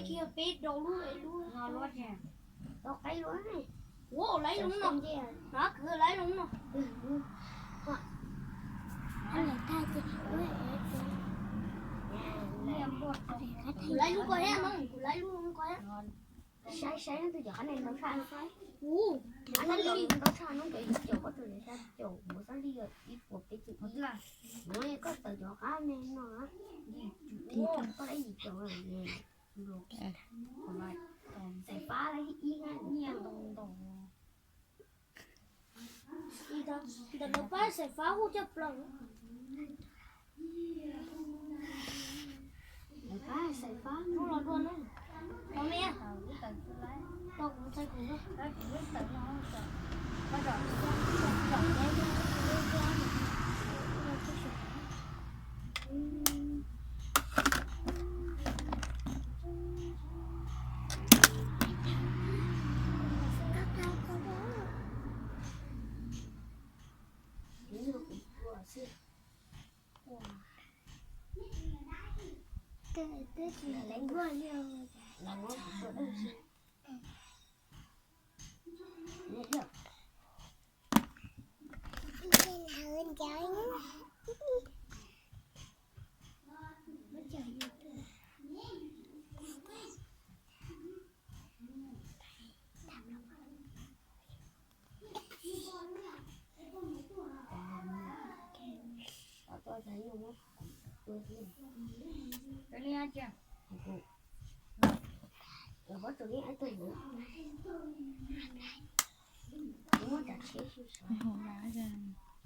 Kiag peb rau lub lub no lub tau qab lub. Ua lawv lub no, no kwv lawv lub no. Lawv lub ko thiab no, lawv lub ko thiab. Saib saib tus cov qab ne ntau tshaj. Ua, qab ne ntau tshaj no, cov yim caum koj tus yog xya caum, mus xab li yog ib puas peb caug ib. No koj tawm cov qab ne no, koj lab yim caum. Xaim fab lab ib nyiaj ntau ntau. Ntawm lawv pab xaim fab hu coj plaws. Lawv pab xaim fab hu los dua na. Tau me, tau kuv txhais kuv.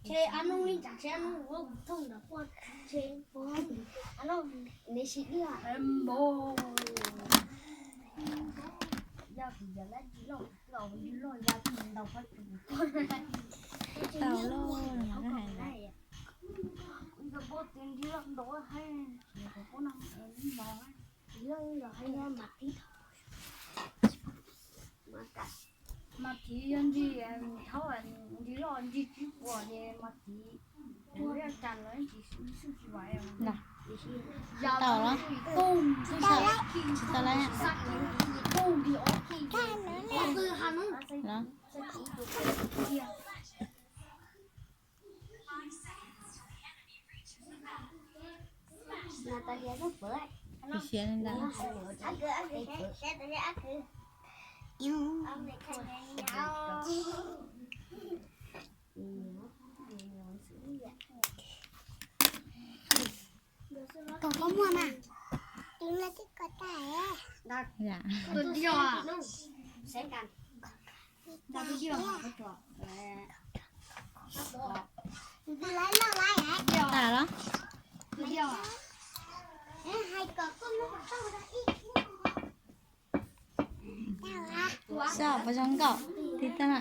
Ces a nub li cas ces a nub ua thooj nram quaj ces a nub ne si dib npau. Yog kuv yog lab tsis loj, loj yog loj yog tsis ntau qab tsuas. Tau loj no hais lawm. Kuv yog pab tus nrig loj ntau hais, kuv pab no loj los hais mas tib. Mas thiv yog nrig, thaub nrig loj nrig tsib puas ces mas thiv. Tau los? Tsis tau los. Xiav li ntawd. Koj muaj mas. Tas los? Saib pab zoo nkauj, tiv tag na.